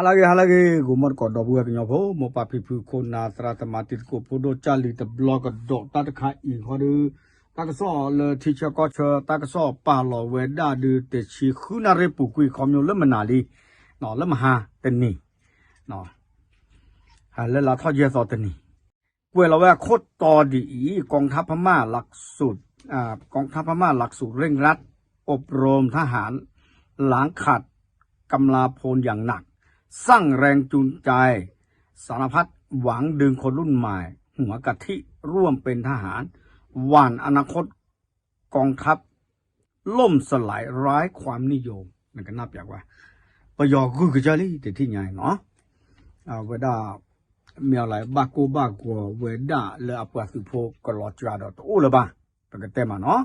ဟါလၢအဂ့ၤ ဟါလၢအဂ့ၤ ဂီၤမီတကိး ဒီပုၢ်ဝဲၢ်ကညီဖိ မိၢ်ပၢ်ဖံဖု ခိၣ်နၢ် သရၣ်သမါ တံၤသကိး ဖိဒိၣ် ကၢ်လံၤ တဘျီကဒီး တၢ်တခါအံၤဃီဒီး တၢ်ကစီၣ်လၢထံဆၢကီၢ်ဆၢ တၢ်ကစီၣ်ပာ်လီၤဝဲဒၣ်ဒုး တဆံဃုနၣ်ရံၣ်ပူၤကွံာ် ခီဖျိလၢမနၤလံ လၢမဟါတနံၤ လၢလါထီၣ်ယဲၢ်သီတနံၤ ကွဲးလီၤဝဲအခိၣ်တီဒ်အံၤ กองทัพพม่าหลักสูตร อ่ากองทัพพม่าหลักสูตรเร่งรัดอบรมทหาร หลังขาดกำลังพลอย่างหนัก สร้างแรงจูงใจสารพัด หวังดึงคนรุ่นใหม่ หัวกะทิ ร่วมเป็นทหาร หว่านอนาคตกองทัพ ล่มสลายไร้ความนิยม နကနၢ်ပၢၢ်ကွၢ် ပယီၤဂုာ်ကစၢ်လံ တထံၣ်ညါအံၤနီၤ အဝဲဒၣ် မ့ၢ်အီၤလၢ ဘၣ်ကိၢ်ဘၣ်ဂီၤဝဲဒၣ်လၢအပှၤသုးဖိကလီၤစှၤဒီးတအိၣ်လၢၤဘၣ် ပကတဲမးနီၤ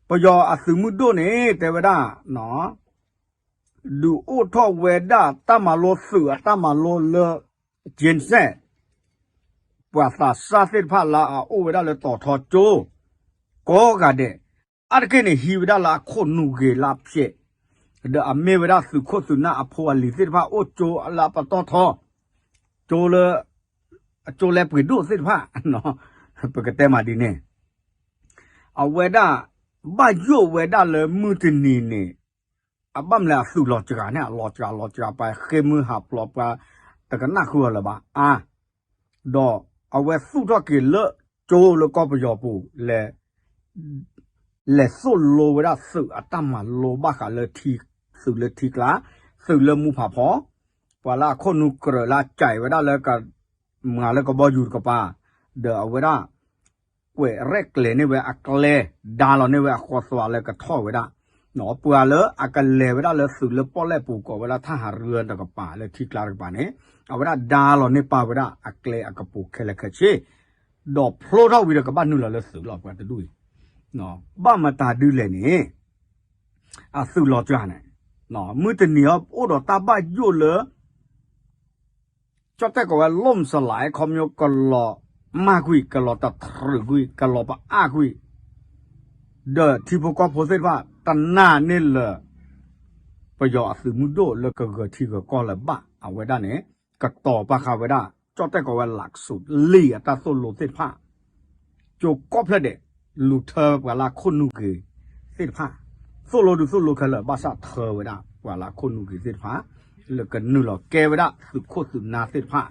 ပယီၤအသုးမုၢ်ဒိၣ်န့ၣ် တဲဝဲဒၣ် ဒုးအိၣ်ထီၣ်ဝဲဒၣ်တၢ်မၤလိသုးအတၢ်မၤလိလၢ ကၠ့စဲၣ် ပှၤသးစၢ်သ့ၣ်တဖၣ်လၢအအိၣ်ဝဲဒၣ်လၢတီၤထီကၠိ ကိးဂၤဒဲး အါတက့ၢ်န့ၣ် ဟံးဝဲဒၣ်လၢအခိၣ်နူာ်ဂ့ၤလၢအဖျဲး ဒီးအမ့ၢ်ဝဲဒၣ်သုးခိၣ်သုးနၢ်အဖိအလံၤသ့ၣ်တဖၣ် အိၣ်ကၠိလၢအပတီၢ်ထီ ကၠိလၢ အကၠိလဲပှ့ၤဒိၣ်သ့ၣ်တဖၣ် ပကတဲမးဒ်န့ၣ် အဝဲဒၣ် ဘၣ်ယိၣ်ဝဲဒၣ်လၢမုၢ်တနံၤန့ၣ် အဘၣ်မနုၤအသုးလီၤစှၤန့ၣ် အလီၤစှၤလီၤစှၤပှၤ ဃ့ၢ်မုၢ်ဟးဖျိးပှၤ တကနၣ်ဃုာ်အီၤလၢၤဘၣ်အါ ဒီးအဝဲသူၣ်ထီၣ်က့ၤလၢကၠိလၢကီၢ်ပယီၤပူၤ လဲၤ လဲၤသိၣ်လိဝဲဒၣ်သုးအတၢ်မၤလိဘၣ်ဃးလၢထံ သုးလၢထံကျါ သုးလၢမူဖးဖီ ပှၤလၢအခိၣ်နူာ်ကြၢးလၢအကဲဝဲဒၣ်လၢ မၤလၢကဘီယူၤတကပၤ ဒီးအဝဲဒၣ် ကွဲးရဲၣ်ကျဲၤန့ၢ်ဝဲအကျဲ ဒါလီၤန့ၢ်ဝဲအဃီသွးလၢကထီၣ်ဝဲဒၣ် ပှၤလၢအကလဲၤဝဲဒၣ်လၢသုးလၢပီၣ်လဲၣ်ပူၤကိးဝဲဒၣ်ထၣ်ဟးရၢတကပၤလၢထံကျါတကပၤန့ၣ် အဝဲဒၣ်ဒါလီၤန့ၢ်ပာ်ဝဲဒၣ်အကျဲအကပူၤခဲလၢာ်ခဲဆ့ ဒီးဖျိထီၣ်ဝံၤဒီးကဘၣ်နုာ်လီၤလၢသုးလီၤ ပှၤတဒူၣ်အံၤ ဘၣ်မတၤဒ်လဲၣ်န့ၣ် အသုးလီၤစှၤန့ၣ် မုၢ်တနံၤအံၤအိၣ်ဒီးတၢ်ဘၣ်ယိၣ်လၢ ကၠီၣ်တဲၣ်ကိးဝဲ လီၢ်စလၢ ခီဖျိကလီၤမၢ်ကွံာ် ကလီၤတတြူာ်ကွံာ် ကလီၤပအါကွံာ် ဒီးထံဖိကီၢ်ဖိသ့ၣ်တဖၣ် တနာ်န့ၢ်လၢ ပယီၤအသုးမုၢ်ဒိၣ်လၢကဂၢၤထံဂၢၤကီၢ်လၢၤဘၣ် အဝဲဒၣ်န့ၣ် ကတီၤပာ်ဃာ်ဝဲဒၣ် ကၠီၣ်တဲၣ်ကိးဝဲ လၢကစူးလံာ်အတၢ်သိၣ်လိသ့ၣ်တဖၣ် ကၠိကီၢ်ဖျၢၣ်ဒဲး လူၤထၢပှၤလၢအခိၣ်နူာ်ဂ့ၤသ့ၣ်တဖၣ် သိၣ်လိဒုးသိၣ်လိခဲလၢာ် ဘၣ်ဆၣ်ထၢဝဲဒၣ် ပှၤလၢအခိၣ်နူာ်ဂ့ၤသ့ၣ်တဖၣ် လၢကနုာ်လီၤကဲဝဲဒၣ်သုးခိၣ်သုးနၢ်သ့ၣ်တဖၣ်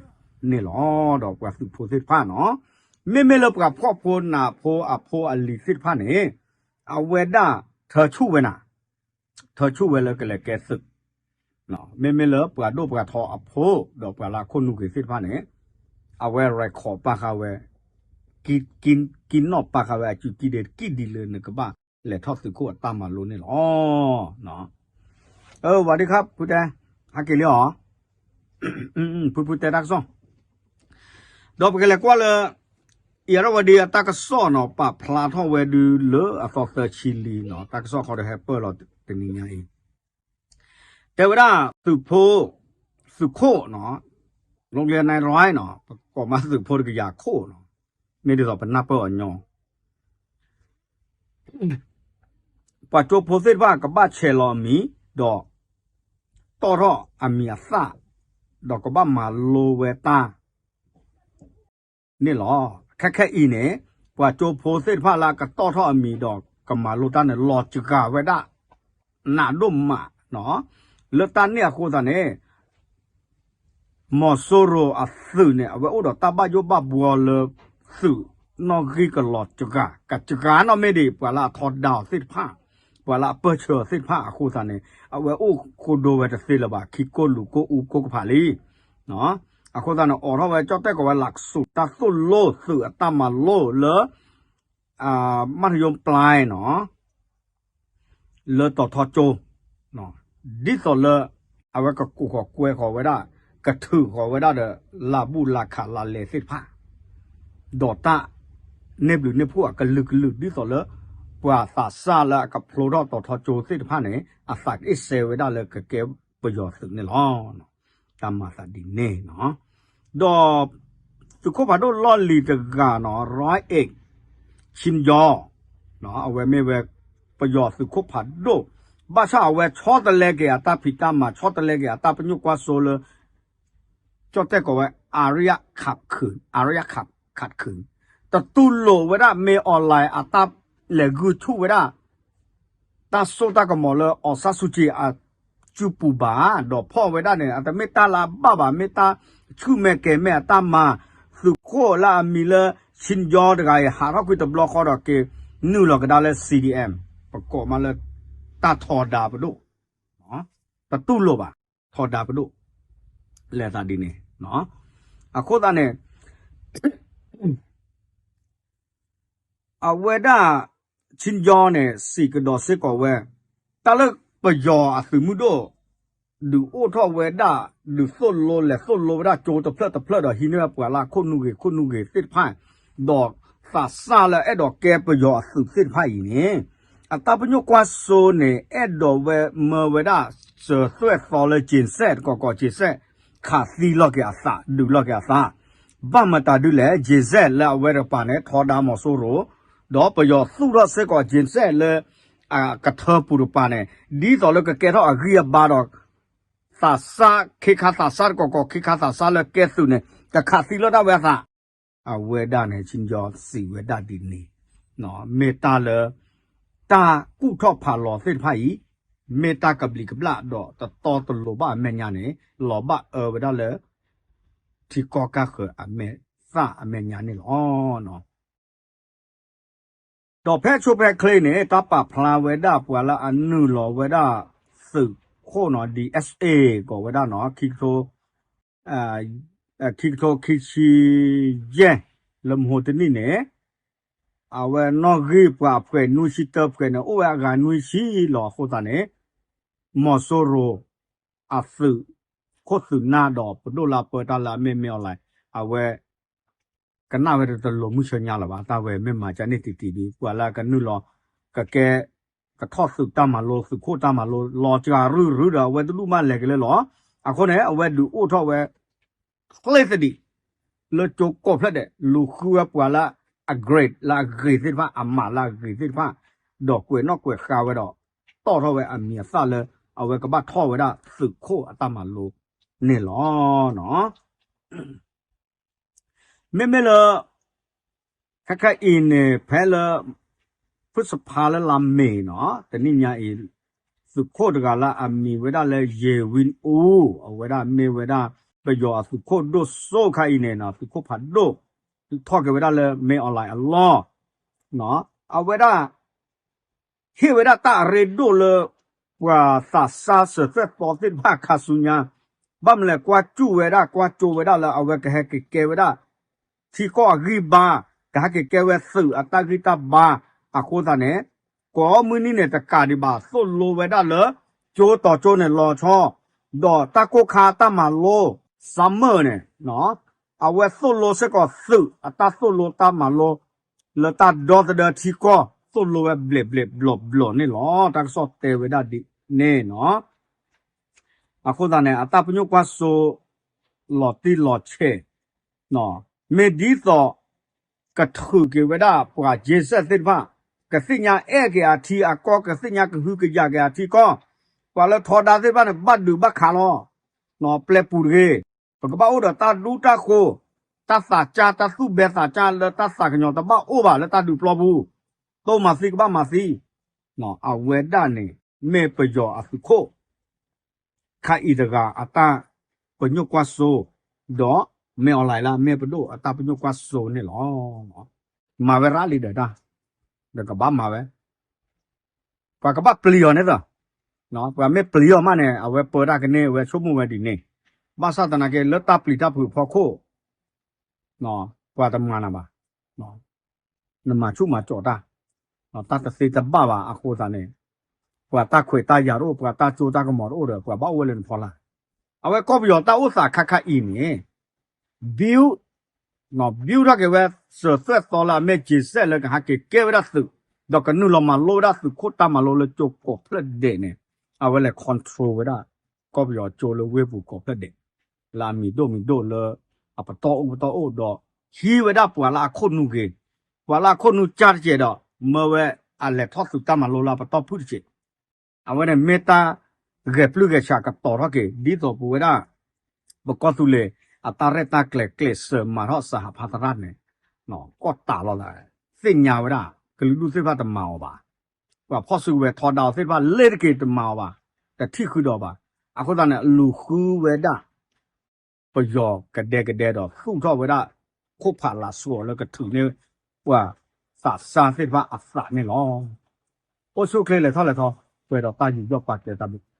န့ၣ်လီၤ. ဒီးပှၤသုးဖိသ့ၣ်တဖၣ်နီၤ မ့မ့ၢ်လၢပှၤဖှီၣ်ဖိနးဖိအဖိအလံၤသ့ၣ်တဖၣ်န့ၣ် အဝဲဒၣ်ထၢဆူၣ်ဝဲနၤ ထၢဆူၣ်ဝဲလၢကလဲၤကဲသုး မ့မ့ၢ်လၢပှၤဒိၣ်ပှၤထီအဖိ ဒီးပှၤလၢအခိၣ်နူာ်ဂ့ၤသ့ၣ်တဖၣ်န့ၣ် အဝဲရဲၣ်ခိးပာ်ဃာ်ဝဲ ကံနီၣ်ပာ်ဃာ်ဝဲအစုကံဒဲး ကံဒ်လၢနကဘၣ်လဲၤထီၣ်သုးခိၣ်အတၢ်မၤလိန့ၣ်လီၤ. အဝဲဒၣ်ခါ ဖုတဲ ဟဲက့ၤလံအီၤ ဖုဖုတဲတၢ်ကစီၣ် ဒီးပကလဲၤကွၢ်လၢ အံၤရဝဒံအတၢ်ကစီၣ်နီၤ ပာ်ဖျါထီၣ်ဝဲဒုးလၢအသီသၢဆံလံနီၤ တၢ်ကစီၣ်ခီဒီးဟဲပၢၢ်လီၤတနံၤညါအံၤ တဲဝဲဒၣ် သုးဖိ သုးခိၣ်နီၤ လီၤကလံၤနၣ်ရၢၣ်နီၤ ပကိးမးသုးဖိတကယၤခိၣ်နီၤ မ့ၢ်ဒ်သိးပနၢ်ပၢၢ်အီၤညီ ပှၤကၠိဖိသ့ၣ်တဖၣ်ကဘၣ်ဆဲးလီၤအမံၤ ဒီး တီၣ်ထီၣ်အမံၤအသၣ် ဒီးကဘၣ်မၤလိဝဲတၢ် န့ၣ်လီၤ. ခဲခဲအံၤန့ၣ် ပှၤကၠိဖိသ့ၣ်တဖၣ်လၢအကတီၣ်ထီၣ်အမံၤဒီးကမၤလိတၢ်န့ၣ် လီၤစှၤဝဲဒၣ် နးဒိၣ်မး လၢတၢ်န့ၣ်အဃိသတးန့ၣ် မီၤစိရိၤအသုးန့ၣ် အဝဲအိၣ်ဒီးတၢ်ဘၣ်ယိၣ်ဘၣ်ဘှီလၢ သုးနီၣ်ဂံၢ်ကလီၤစှၤ ကစှၤနီၣ်မ့ၢ်ဒံး ပှၤလၢအထီဒါအီၤသ့ၣ်တဖၣ် ပှၤလၢအပၢၢ်ဆၢအီၤသ့ၣ်တဖၣ်အဃိသတးန့ၣ် အဝဲအိၣ်ဃိဒိဝဲတသ့လၢၤဘၣ် ခံကိၢ်လူၤကိၢ်အူကိၢ်ကဖးလံ အဃိသတးန့ၣ် အိးထီၣ်ဝဲကၠီၣ်တဲၣ်ကိးဝဲ လၢကစူးတၢ်သိၣ်လိသုးအတၢ်မၤလိလၢ မၤထယိပျဲနီၤ လၢတီၤထီကၠိ ဒ်သိးလၢ အဝဲကကိးဃီၤကွဲဃီၤဝဲဒၣ် ကထုးဃီၤဝဲဒၣ်ဒီး လၢဘူၣ်လၢခးလၢလဲၤသ့ၣ်တဖၣ် ဒီးတၢ် န့ၢ်ဘျုးန့ၢ်ဖှိၣ်အကလုာ်ကလုာ် ဒ်သိးလၢ ပှၤသးစၢ်လၢအကဖျိထီၣ်တီၤထီကၠိသ့ၣ်တဖၣ်န့ၣ် အသးကအ့ၣ်စဲဝဲဒၣ်လၢကကဲပယီၤသုးန့ၣ်လီၤ. တၢ်မၤသးဒ်န့ၣ်နီၤ ဒီး သုးခိၣ်ဖးဒိၣ်လီၢ်လံၤတဂၤနီၤ Roy Eng Chin Yaw အဝဲမ့ၢ်ဝဲ ပယီၤသုးခိၣ်ဖးဒိၣ် ဘၣ်ဆၣ်အဝဲဆီတလဲက့ၤအတၢ်ဖံးတၢ်မၤ ဆီတလဲက့ၤအတၢ်ပညိၣ်ကွၢ်စိလၢ ကၠီၣ်တဲၣ်ကိးဝဲ အါရံယၣ်ခးခုၣ် အါရံယၣ်ခးခုၣ် တတူၢ်လိာ်ဝဲဒၣ် မင်းအောင်လှိုင် အတၢ်လဲၤဂုာ်ဆူၣ်ဝဲဒၣ် တၢ်စိတၢ်ကမီၤလၢ အောင်ဆန်းစုကြည် အစုပူၤဘၣ် ဒီးဖီၣ်ဝဲဒၣ်န့ၣ် အတမ့ၢ်တၢ်လၢအဘၣ်ဘၣ် မ့ၢ်တၢ်ဆူၣ်မဲာ်ကဲၤမဲာ်အတၢ်မၤ သုးခိၣ်လၢအမံၤလၢ Chin Yeol တဂၤအံၤ ဟးထီၣ်ကွံာ်တဘျီဃီဒီးက့ၤ နုာ်လီၤကဒါလၢ C D M ပကိးမးလၢ တၢ်ထီဒါပဒိၣ် တတူၢ်လိာ်ဘၣ် ထီဒါပဒိၣ် လဲၤသးဒ်န့ၣ် အဃိသတးန့ၣ် အဝဲဒၣ် Chin Yeol န့ၣ် စံးကဒီးစ့ၢ်ကီးဝဲ တၢ်လၢပယီၤအသုးမုၢ်ဒိၣ် ဒုးအိၣ်ထီၣ်ဝဲဒၣ် ဒုးသိၣ်လိလဲၤသိၣ်လိဝဲဒၣ်ကၠိတဖျၢၣ်တဖျၢၣ်ဒီးဟံးန့ၢ်ဝဲပှၤလၢအခိၣ်နူာ်ဂ့ၤခိၣ်နူာ်ဂ့ၤသ့ၣ်တဖၣ် ဒီးသးစၢ်လၢအဲၣ်ဒိးကဲပယီၤအသုးသ့ၣ်တဖၣ်အံၤန့ၣ် အတၢ်ပညိၣ်ကွၢ်စိန့ၣ် အဲၣ်ဒိးဝဲမၢဝဲဒၣ် စၢၤသွဲၣ်သီလၢ ကၠ့ၤစဲၣ် တကီၢ်ကီၢ် ကၠ့ၤစဲၣ် ခးသံလီၤက့ၤအသး ဒုးလီၤက့ၤအသး ဘၣ်မတၤဒုလဲၣ် ကၠ့ၤစဲၣ် လၢအဝဲတကပၤန့ၣ် ထီဒါမီၤစိရိၤ ဒီးပယီၤသူၣ်ထီၣ်စ့ၢ်ကီး ကၠ့ၤစဲၣ် လၢ အကထၢပူၤတကပၤန့ၣ် ဒ်သိးလၢကကဲထီၣ်အဂံၢ်အဘါဒီး သးစၢ် ခ့ခါသးစၢ်တကီၢ်ကီၢ် ခ့ခါသးစၢ်လၢကဲသုးန့ၣ် ကခးသံလီၤတၢ်ဝဲအသး အဝဲဒၣ်န့ၣ် Chin Yeol စံးဝဲဒၣ်ဒ်န့ၣ် မ့ၢ်တၢ်လၢ တၢ်ကူၣ်ထီၣ်ဖးလီၤသ့ၣ်တဖၣ်အံၤ မ့ၢ်တၢ်ကဘျံးကဘျၣ်ဒီးတတီတလိၤဘၣ်အမဲာ်ညါန့ၣ် လီၤဘၣ်အၢဝဲဒၣ်လၢ ထံကီၢ်ကၢ်ဃၢၤအမဲာ်သၣ်အမဲာ်ညါန့ၣ်လီၤ. ဒီးဖဲဆိဖဲချ့န့ၣ် တၢ်ပာ်ဖျါဝဲဒၣ်ပှၤလၢအနုာ်လီၤဝဲဒၣ် သုးခိၣ်နီၤ D S A ကိးဝဲဒၣ်နီၤ ခံကထိ ခံကထိခံဆံယဲၢ် လၢမဟိတနံၣ်န့ၣ် အဝဲနီၣ်ဂံၢ်ပှၤအဖှဲးနွံဆံတၢဖှဲးန့ၣ် အိၣ်ဝဲအဂၤနွံဆံလီၤအဃိသတးန့ၣ် မီၤစိရိၤ အသုးခိၣ်သုးနၢ်ဒီးပဒိၣ်လၢအပၢတၢ်လၢအမ့ၢ်မ့ၢ်အီၤလဲၣ် အဝဲ ကနၣ်ဝဲတလိၤမုၢ်ဆၢညါလၢၤဘၣ် တၢ်ဝဲမ့ၢ်မၤကန့ၢ်တံၢ်တံၢ်ဒ် ပှၤလၢကနုာ်လီၤ ကကဲ ကထီၣ်သုးတၢ်မၤလိ သုးခိၣ်တၢ်မၤလိ လီၤစှၤရုၢ်ရုၢ်ဒီး အဝဲတဒူၣ်မးလဲၤက့ၤလၢလီၤ. အဃိန့ၣ် အဝဲဒုးအိၣ်ထီၣ်ဝဲ ချ့သဒံး လၢကၠိကိးဖျၢၣ်ဒဲး လူၤဃုဝဲပှၤလၢအ grade လၢအဂ့ၤသ့ၣ်တဖၣ် အမးလၢအဂ့ၤသ့ၣ်တဖၣ် ဒီးကွဲးနီၣ်ကွဲးဃါဝဲဒီး တီၣ်ထီၣ်ဝဲအမံၤအသၣ်လၢ အဝဲကဘၣ်ထီၣ်ဝဲဒၣ်သုးခိၣ်အတၢ်မၤလိန့ၣ်လီၤ. မ့မ့ၢ်လၢ ခဲခါအံၤန့ၣ် ဖဲလၢ ဖုစဖါလၢလါမ့ၤနီၤ တနံၣ်ညါအံၤ သုးခိၣ်တဂၤလၢအမံၤဝဲဒၣ်လၢ ယ့ၤဝံအူ အဝဲဒၣ်မ့ၢ်ဝဲဒၣ် ပယီၤအသုးခိၣ်ဒိၣ်စိခါအံၤန့ၣ်နီၤ သုးခိၣ်ဖးဒိၣ် ထီၣ်က့ၤဝဲဒၣ်လၢ မင်းအောင်လှိုင် အလီၢ် အဝဲဒၣ် ဟ့ၣ်ဝဲဒၣ်တၢ်အရ့ဒိၣ်လၢ ပှၤသးစၢ်စၢၤသွဲၣ်သီသ့ၣ်တဖၣ်ခါဆူညါ ဘၣ်မနုၤလဲၣ် ကွၢ်ကၠူၣ်ဝဲဒၣ် ကွၢ်ကၠိဝဲဒၣ်လၢအဝဲကဟဲက့ၤကဲဝဲဒၣ် ထံကီၢ်အဂံၢ်ဘါ ကဟဲက့ၤကဲဝဲသုးအတၢ်ဂံၢ်တၢ်ဘါ အဃိသတးန့ၣ် ကိးမုၢ်နံၤန့ၣ် တကးဒံးဘၣ် သိၣ်လိဝဲဒၣ်လၢ ကၠိတီကၠိန့ၣ်လီၤဆီ ဒီးတၢ်ကိၢ်ခါတၢ်မၤလိ summer န့ၣ် အဝဲသိၣ်လိစ့ၢ်ကီးသုးအတၢ်သိၣ်လိတၢ်မၤလိ လၢတၢ်ဒီသဒၢထံကီၢ် သိၣ်လိဝဲဘျဲးဘျဲးဘျီးဘျီးန့ၣ်လီၤ. တၢ်ကစီၣ်တဲဝဲဒၣ်ဒ်န့ၣ်နီၤ. အဃိသတးန့ၣ် အတၢ်ပညိၣ်ကွၢ်စိ လီၤတံၢ်လီၤဆဲး မ့ၢ်ဒ်သိး ကထုးက့ၤဝဲဒၣ်ပှၤ ကၠ့စဲၣ် သ့ၣ်တဖၣ် ကသ့ၣ်ညါအဲၣ်က့ၤအထံအကီၢ် ကသ့ၣ်ညါကဟုကယာ်က့ၤအထံကီၢ် ပှၤလၢထီဒါသ့ၣ်တဖၣ်န့ၣ် ဘၣ်ဒုးဘၣ်ခးလီၤ ပျဲပူၤတဂ့ၤ ပကဘၣ်အိၣ်ဒီးတၢ်ဒူတၢ်ဃိၤ တၢ်သးစၢ် တၢ်သူၣ်ဘဲသးစၢ်လၢတၢ်သးကညီၤတဘၣ်အိၣ်ဘၣ်လၢတၢ်ဒုးပျီပူၤ တိၢ်မၤသံကဘၣ်မၤသံ အဝဲဒၣ်န့ၣ် မ့ၢ်ပယီၤအသုးခိၣ် ခါအံၤတဂၤအတၢ်ပညိၣ်ကွၢ်စိ ဒီးမ့ၢ်အီၤလဲၣ်လၢအမ့ၢ်ပဒိၣ်အတၢ်ပညိၣ်ကွၢ်စိန့ၣ်လီၤ. မၤဝဲရၣ်လံဒီးတၢ် ဒီးကဘၣ်မၤဝဲ ပှၤကဘၣ်ပျံၤအီၤန့ၣ်သၢ ပှၤမ့ၢ်ပျံၤအီၤမးန့ၣ် အဝဲပၢတၢ်ကန့ၢ် အဝဲဆိကမိၣ်ဝဲဒ်န့ၣ် ဘၣ်ဆၣ်သနာ်က့ လၢတၢ်ပျံၤတၢ်ဖုးဖီခိၣ် ပှၤတမၤနၤဘၣ် နမၤဆူၣ်မၤကၠီးတၢ် တၢ်တသ့တဘၣ်ဘၣ်အဃိသတးန့ၣ် ပှၤတၢ်ခွဲးတၢ်ယာ်တအိၣ် ပှၤတၢ်စိတၢ်ကမီၤတအိၣ်ဒီး ပှၤဘၣ်အိၣ်ဝဲလၢနဖီလာ် အဝဲကီၢ်ပယီၤတၢ်အိၣ်သးခါခါအံၤန့ၣ် build ဘံထီၣ်က့ၤဝဲ စၢၤသွဲၣ်သီလၢအမ့ၢ်ကၠ့စဲၣ်လၢကဟဲက့ၤကဲဝဲဒၣ်သုး ဒီးကနုာ်လီၤမၤလိဝဲဒၣ်သုးခိၣ်တၢ်မၤလိလၢကၠိကိးဖျၢၣ်ဒဲးန့ၣ် အဝဲလဲၤ control ဝဲဒၣ် ကီၢ်ပယီၤကၠိလၢဝ့ၢ်ပူၤကိးဖျၢၣ်ဒဲး လၢအမံၤဒိၣ်မံၤဒိၣ်လၢ အပတီၢ်အိၣ်ပတီၢ်အိၣ်ဒီး ဟံးဝဲဒၣ်ပှၤလၢအခိၣ်နူာ်ဂ့ၤ ပှၤလၢအခိၣ်နူာ်ကၢ်တစဲးဒီး မၢဝဲအလဲၤထီၣ်သုးတၢ်မၤလိလၢအပတီၢ်ဖုၣ်တစဲး အဝဲန့ၣ်မ့ၢ်တၢ်ဂဲၤပျုၢ်ဂဲၤဆှးကတီၤထီၣ်က့ၤ ဒ်သိးပဝဲဒၣ် ပကီၢ်သူလ့ၤ အတၢ်ရဲၣ်တၢ်ကျဲၤ ကျဲးစၢးမၤထီၣ်စဟးဖးသရၣ်န့ၣ် ကီၢ်တးလီၤသး သ့ၣ်ညါဝဲဒၣ် ကလုာ်ဒူၣ်သ့ၣ်တဖၣ်တမၤအီၤဘၣ်. ပှၤဖီၣ်စုကဝဲၤထီဒါအီၤသ့ၣ်တဖၣ် လဲၤတက့ၤတမၤအီၤဘၣ်, တထံၣ်ဃုာ်ဒီးဘၣ်. အဃိသတးန့ၣ် အလူၤဃုဝဲဒၣ် ပယီၤကဒဲကဒဲဒီး သူၣ်ထီၣ်ဝဲဒၣ် ခိၣ်ဖးလၤဆှီလၢကထုးန့ၢ် ပှၤသးစၢ်သ့ၣ်တဖၣ်အသးန့ၣ်လီၤ. အိၣ်ဆူၣ်အိၣ်ချ့လဲၤထီၣ်လဲၤထီ ပှဲၤဒီးတၢ်ယူးယီၣ်ပာ်ကဲတၢ်ဘျုး